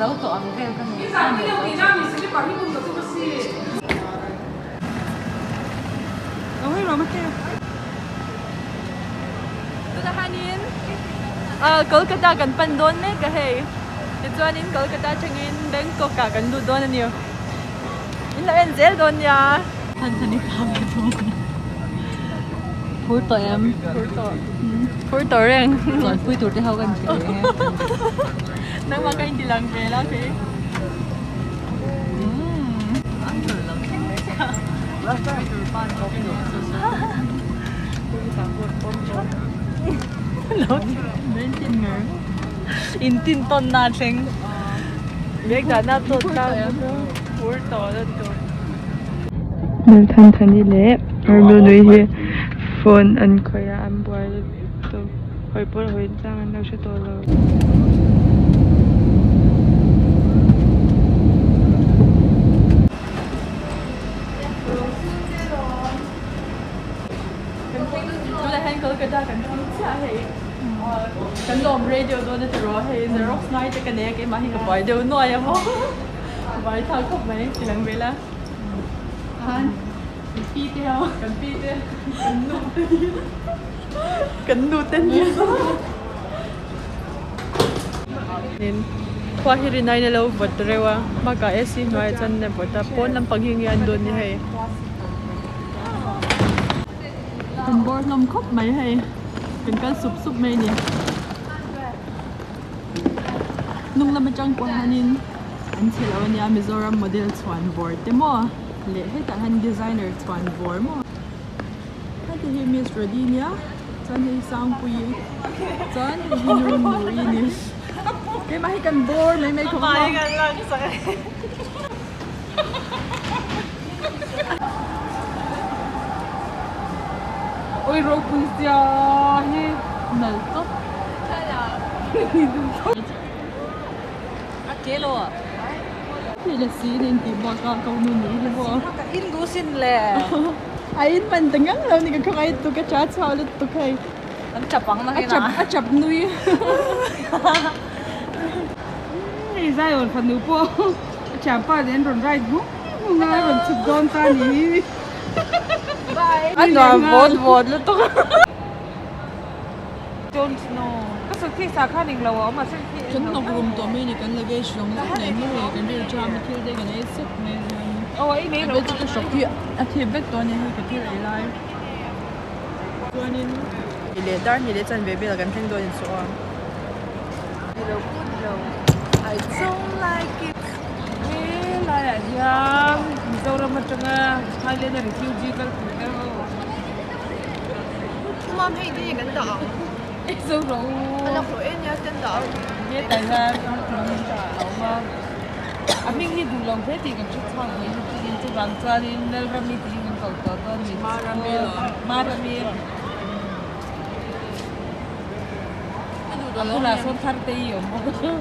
zo tawh ang vel ka ni. Tunah hianin Kolkata kan pan dawn mek a hei. Tichuanin Kolkata atangin Bangkok ah kan lut dawn a ni. In lo en zel dawn nia. Than than i pham ka thung. Phur tawh em? Phur tawh. Phur tawh reng. Chuan pui tur te ho kan ti leh nge. Nangmah ka inti lang ve la kei. In tin tawn na thleng. Bag dah na tawt ta. Phur tawh la tur. Lalthanthani leh Arnunui hi phone an khawih a an buai lutuk hawi pawh hawi chang an lo hre tawh lo. Tunah hian Kolkata kan thleng chiah hei kan lawm radio dawn a ti rawh hei xerox ngai te ka nei a keimah hi ka buai deuh nuai a maw buai thlak khawp mai ti lang vel a khan kan pi te ho kan pi te kan nu te kan nu te nia khua hi rin aiin a lo vawt reuh a bakah ac hnuaiah chuan a vawt a pawn lampang hi nge an dawn ni hei. Kan bawr hlawm khawp mai hei kan kal sup sup mai a ni hnung lam atang pawh hianin an chhe lo ania Mizoram model chhuan bawr te maw leh hetah hian designer chhuan bawr maw heti hi miss Rody nia chuan hei Sangpuii chuan hei hi Nunui a ni keimah hi kan bawr mai mai khawp a maw. Oi ropui sia hi nal tawp a ke lo hei la si nen tih bak a ko nu ni hi maw ka in du sin le a in man ta ngang lo ni ka khawngaih lutuk a cha chhuak lutuk hei an chap ang na a chap a chap nui hei Zion fanu pawh A thianpa nen an rawn ride vung vung a, a rawn chhuk dawn ta a ni hi. A nuam vawt vawt lutuk. Don't know. Ka suitcase ah khan englo a awm a, suitcase Kan hnawk rum tawh mai a ni, kan luggage zawng zawng nen hi hei kan rilru tha a thil te kan ei sep mai a ni. Aw ei mai ro. Ka hrawk hi a thip vek tawh a ni hei ka thil ei lai. Chuanin leh dar hnih leh chanve velah kan thleng dawn insuh a. Nilo pawh nilo I don't like it he laiah hian Mizoram atanga Thailand a refugee kal tur te ho Mom hei te kan dah ang ei zo rawh u a la hlawh em nia ten dah ang hetah hian thing a awm a a hming hi duh lo hle tih kan hre chhuak mai lutuk chuvang chuanin Lalrami tiin kan ko tawh dawn a ni Marami Marami. A bulah sawn thar te hi a awm bawk a.